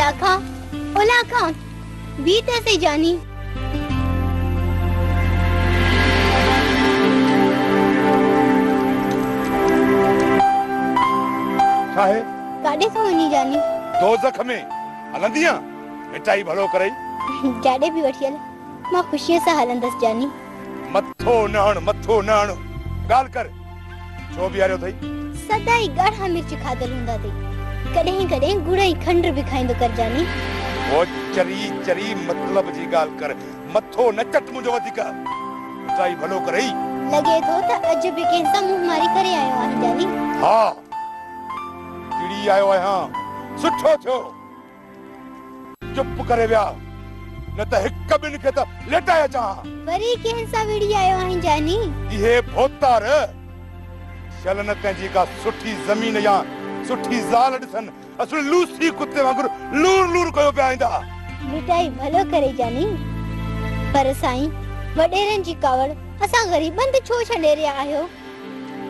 لاکا، او لاکا، بيهه ته سهي جاني. ڇا آهي؟ ڪاڏي ٿو وڃين جاني؟ دوزخ ۾ هلندينء؟ مٽائي ڀلو ڪرئي. جاڏي به وٺي هل، مان خوشيء سان هلندس جاني. مٿو نه هڻ، مٿو نه هڻ. ڳالهه ڪر، ڇو بيهاريو اٿئي؟ سدائين ڳاڙها مرچ کاڌل هوندا اٿئي. ڪڏهن ڪڏهن ڳڙ ۽ کنڊ به کائيندو ڪر جاني. او چري چري مطلب جي ڳالهه ڪر، مٿو نه چٽ منهنجو وڌيڪ. مٽائي ڀلو ڪرئي. لڳي ٿو ته اڄ به ڪنهن سان منهن ماري ڪري آيو آهين جاني. ها، چڙي آيو آهيان. سٺو ٿيو. چپ ڪري ويا نه ته هڪ ٻن کي ته ليٽائي اچان ها. وري ڪنهن سان وڙهي آيو آهين جاني؟ اهي ڀوتار شل نه ڪنهن جي ڪا سٺي زمين يا سٺي زال ڏسن، اصل لوسي ڪتي وانگر لور لور ڪيو پيا ايندا. ڀٽائي ڀلو ڪري جاني، پر سائين وڏيرن جي ڪاوڙ اسان غريبن تي ڇو ڇنڊي رهيا آهيو؟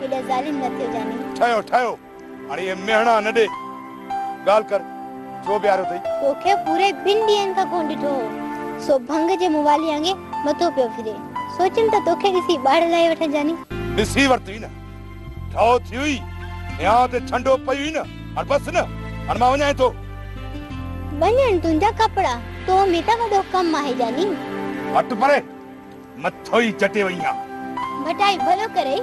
ايڏا ظالم نه ٿيو جاني. ٺهيو ٺهيو. هاڻي اهي مهڻا نه ڏي. ڳالهه ڪر، ڇو بيهاريو اٿئي؟ توکي پوري ٻن ڏينهن کان ڪونه ڏٺو هو، سو ڀنگ جي موالي آنگي مٿو پيو ڦري. سوچيم ته توکي ڏسي ٻاڙ لاهي وٺان جاني. ڏسي ورتئي نه، ٺاهو ٿي هئي، نياء تي ڇنڊو پئي هئي نه، هاڻ بس نه، هاڻ مان وڃانء ٿو. وڃن تنهنجا ڪپڙا، تو ۾ ته وڏو ڪم آهي جاني. هٽ پري، مٿو ئي چٽي وئي آن. ڀٽائي ڀلو ڪرئي.